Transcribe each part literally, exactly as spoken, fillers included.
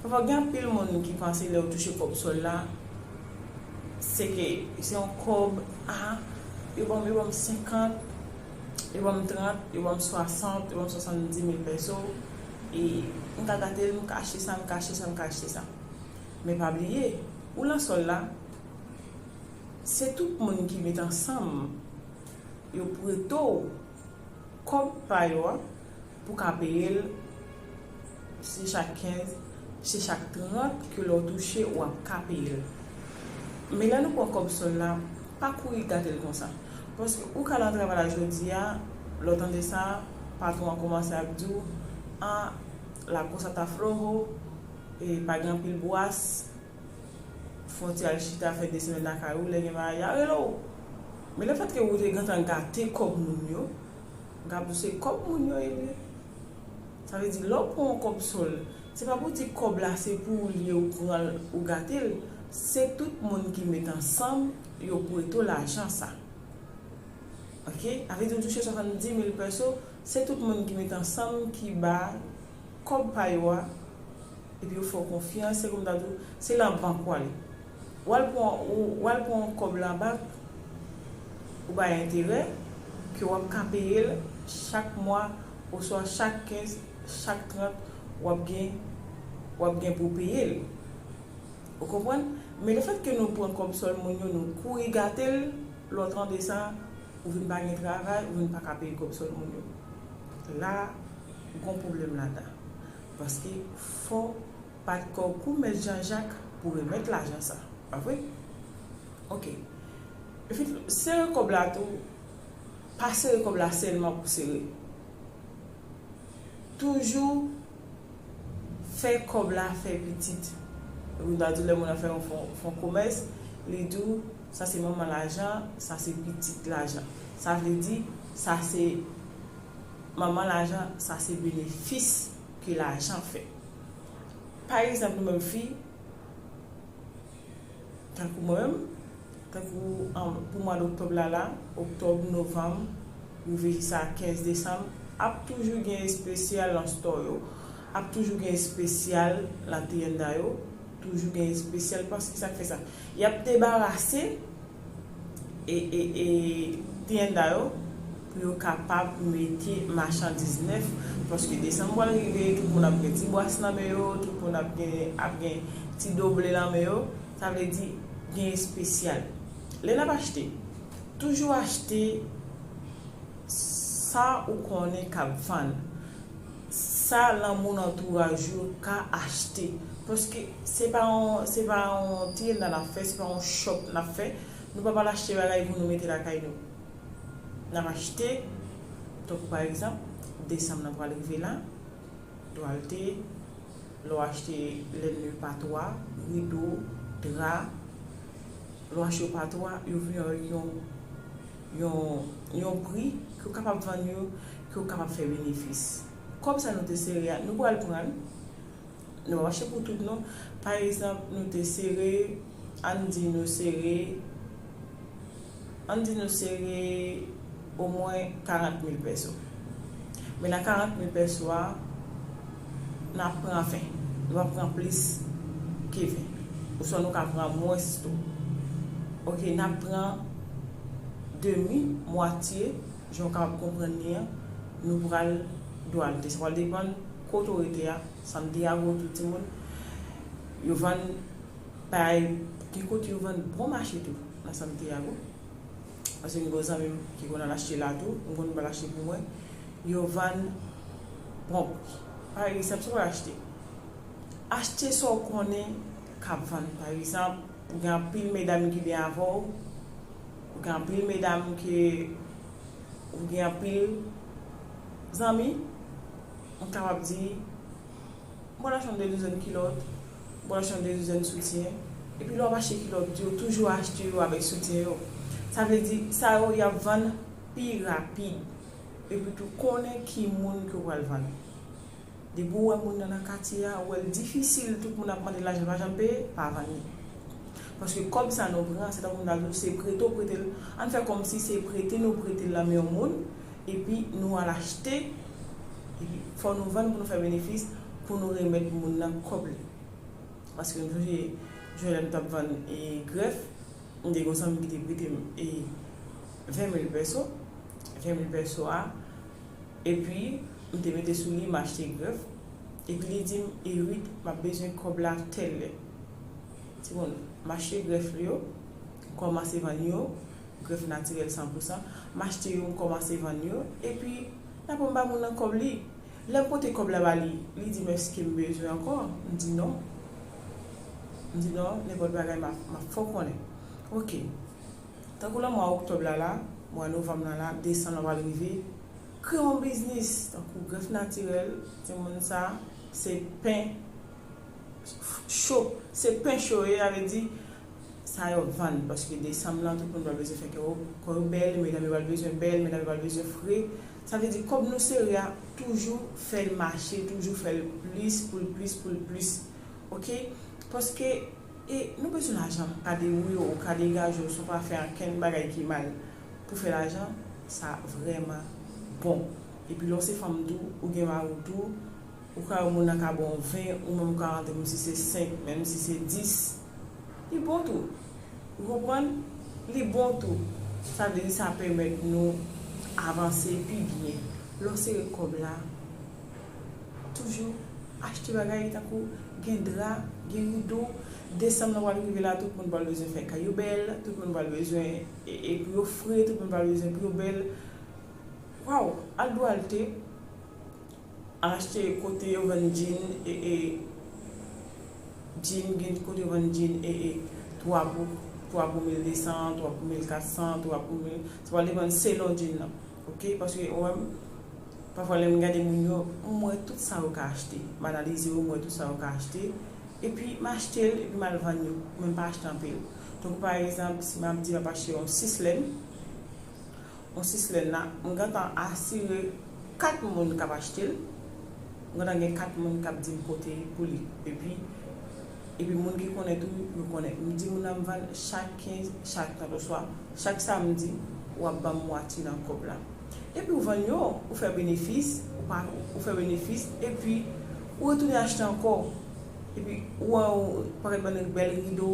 Pafwa gen anpil moun ki panse lè yo touche kòb sòl la, se ke se yon kòb, ah, yo ban m, yo ban m senkant, yo ban m trant, yo ban m swasant, yo ban m swasanndimil pèso, e m ka gate l, m ka achte sa, m ka achte sa, m ka achte sa. Men pa bliye, ou lan sòl la, se tout moun ki met ansanm, yo prete w kòb pa yo a pou ka peye l, se chak kenz, se chak trant ke lè w touche, w ap ka peye l. Men lè nou pran kòb sòl la, pa kouri gate l konsa. Paske ou ka lan travay la jodi a, lè w tande sa, patwon an kòmanse ap di w, a, la cosa está flojo, e pa gen anpil bwas, fò w te al chita fè de semèn lakay ou, lè gen bagay, y a rele w. Men lefètke ou te gentan gate kòb moun yo, m ka di w se kòb moun yo ye vre. Sa vle di, lè w pran yon kòb sòl, se pa pou di kòb la se pou ou li ye, ou pran l, ou gate l. Se tout moun ki met ansanm, yo prete w lajan sa. Oke? Sa vle di, ou touche swasanndimil pèso, se tout moun ki met ansanm, ki ba kòb pa yo a, epi yo fè w konfyans, se kòm ta di w, se lan bank w ale. W al pran, ou, w al pran yon kòb lan bank, ou bay enterè, ke w ap ka peye l chak mwa, oswa chak kenz, chak trant, w ap gen, w ap gen pou w peye l. Ou konprann? Men lefètke nou pran kòb sòl moun yo, nou kouri gate l, lè w tande sa, ou vin pa gen travay, ou vin pa ka peye kòb sòl moun yo. La, gon pwoblèm ladan. Paske fò w bat kò w kou mèt Jan Jak pou remèt lajan sa. Pa vre? Oke. Epi tou, sere kòb la tou, pa sere kòb la sèlman pou sere. Toujou fè kòb la fè pitit. Ou ta di lè moun nan fè yon fon, fon komès, li di w, sa se manman lajan, sa se pitit lajan. Sa vle di, sa se manman lajan, sa se benefis ke lajan fè. Pa egzanp, nou menm fi, tankou mwen menm, tankou, um, pou mwa d oktòb la la, oktòb, novanm, rive jis a kenz desanm, ap toujou gen espesyal nan store yo, ap toujou gen espesyal nan tienda yo, toujou gen espesyal, paske sa k fè sa? Y ap debarase e, e, e, tienda yo pou yo kapab mete machandiz nèf, paske desanm pral rive, tout moun ap gen ti bwas nan men yo, tout moun ap gen, ap gen ti doble nan men yo, sa vle di gen espesyal. Lè n ap achte, toujou achte sa ou konnen k ap vann, sa lan moun antouraj ou ka achte. Paske se pa yon, se pa yon tienda n ap fè, se pa yon shop n ap fè. Nou pa pral achte bagay pou nou mete lakay nou. N ap achte, tankou pa egzanp, desanm nan pral rive la, dwalte, lè w achte lènmi patwa, rido, dra, lè w achte yo patwa, yo vini avèk yon, yon, yon pri ke w kapab vann yo, ke w kapab fè benefis. Kòb sa nou te sere a, nou pral pran l. Nou p ap achte pou tout non. Pa egzanp, nou te sere, ann di nou sere, ann di nou sere omwen karant mil pèso. Men nan karant mil pèso a, n ap pran ven. Nou p ap pran plis ke ven. Oswa nou ka pran mwens tou. Oke, n ap pran demi, mwatye, jan w kapab konprann li an, nou pral dwalte. Sa pral depann kote w rete a, Santiago, tout timoun, yo vann bagay, gen kote yo vann bon mache tou nan Santiago. Paske m gen yon zanmi m ki konn al achte la tou, m konn m al achte pou mwen. Yo vann bon pri. Pa egzanp, si w al achte, achte sa w konnen k ap vann. Pa egzanp, ou gen anpil medam ki byen avè w, ou gen anpil medam ke ou gen anpil zanmi, m kapab di, m pral achte yon de douzèn kilòt, m pral achte yon de douzèn soutyen, epi lè w ap achte kilòt yo, toujou achte yo avèk soutyen yo. Sa vle di, sa yo, y ap vann pi rapid. Epi tou, konnen ki moun ke w pral vann. Depi w wè moun nan nan katye a, w wè l difisil, tout moun ap mande l lajan, l pa janm peye, pa vann li. Paske kòb sa nou pran, se tankou m ta di w, se prete w prete l. Ann fè kòmsi se prete nou prete l nan men yon moun, epi nou al achte, epi fò nou vann pou nou fè benefis, pou nou remèt moun nan kòb li. Paske m sonje, jodi a lè m t ap vann e grèf, m te gen yon zanmi ki te prete m e ven mil pèso, ven mil pèso a, epi m te mete sou li, m achte grèf, epi li di m, Erit, m ap bezwen kòb la tèl lè. Timoun, m achte grèf li yo, m kòmanse vann yo, grèf natirèl san pou san, m achte yo, m kòmanse vann yo, epi n ap ba moun nan kòb li. Lè m pote kòb la ba li, li di m, èske m bezwen ankò? M di non. M di non, nenpòt bagay m ap, m ap fè w konnen. Oke. Tankou nan mwa oktòb la la, mwa novanm nan la, desanm nan pral rive, kreye yon biznis, tankou grèf natirèl, timoun, sa se pen cho, se pen cho ye, sa vle di sa yo vann, paske desanm nan tout moun pral bezwen fè kò yo, kò yo bèl, medam yo pral bezwen bèl, medam yo pral bezwen fre. Sa vle di kòb nou sere a, toujou fè l mache, toujou fè l plis, pou l plis, pou l plis. Oke? Paske e nou bezwen lajan, ka de wi w, ka de gaj w, si w pa fè ankenn bagay ki mal pou fè lajan, sa vrèman bon. Epi lè w se fanm tou, ou gen mari w tou, ou ka wè moun nan ka ba w ven, ou menm ou ka rantre menm si se senk, menm si se dis. Li bon tou. Ou konprann? Li bon tou. Sa vle di sa pèmèt nou avanse pi byen. Lè w sere kòb la, toujou achte bagay tankou gen dra, gen rido. Desanm nan pral rive la, tout moun pral bezwen fè kay yo bèl, tout moun pral bezwen e, e pou yo fre, tout moun pral bezwen pou yo bèl. Waw, al Duarte, al achte kote yo vann djin e, e djin, gen kote yo vann djin e, e twa pou, twa pou mil de san, twa pou mil kat san, twa pou mil, sa pral depann selon djin nan. Oke? Paske ou wè m, pafwa lè m gade moun yo, m wè tout sa yo ka achte. M analize yo, m wè tout sa yo ka achte. Epi m achte l, epi m al vann yo. Men m pa achte anpil. Donk, pa egzanp, si m ap di m ap achte yon sis lèn, yon sis lèn la, m gentan asire kat moun k ap achte l. M gentan gen kat moun k ap di m kote pou li. Epi, epi moun ki konnen tou, yo konnen. M di moun nan m vann chak kenz, chak, oswa chak samdi, w ap ban m mwatye nan kòb la. Epi ou vann yo, ou fè benefis, ou pa, ou fè benefis, epi ou retounen achte ankò. Epi ou wè yon pakèt bann bèl rido,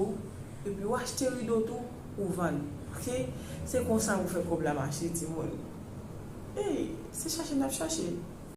epi ou achte rido tou, ou vann. Oke? Se konsa pou fè kòb la mache, timoun. Ey, se chache n ap chache.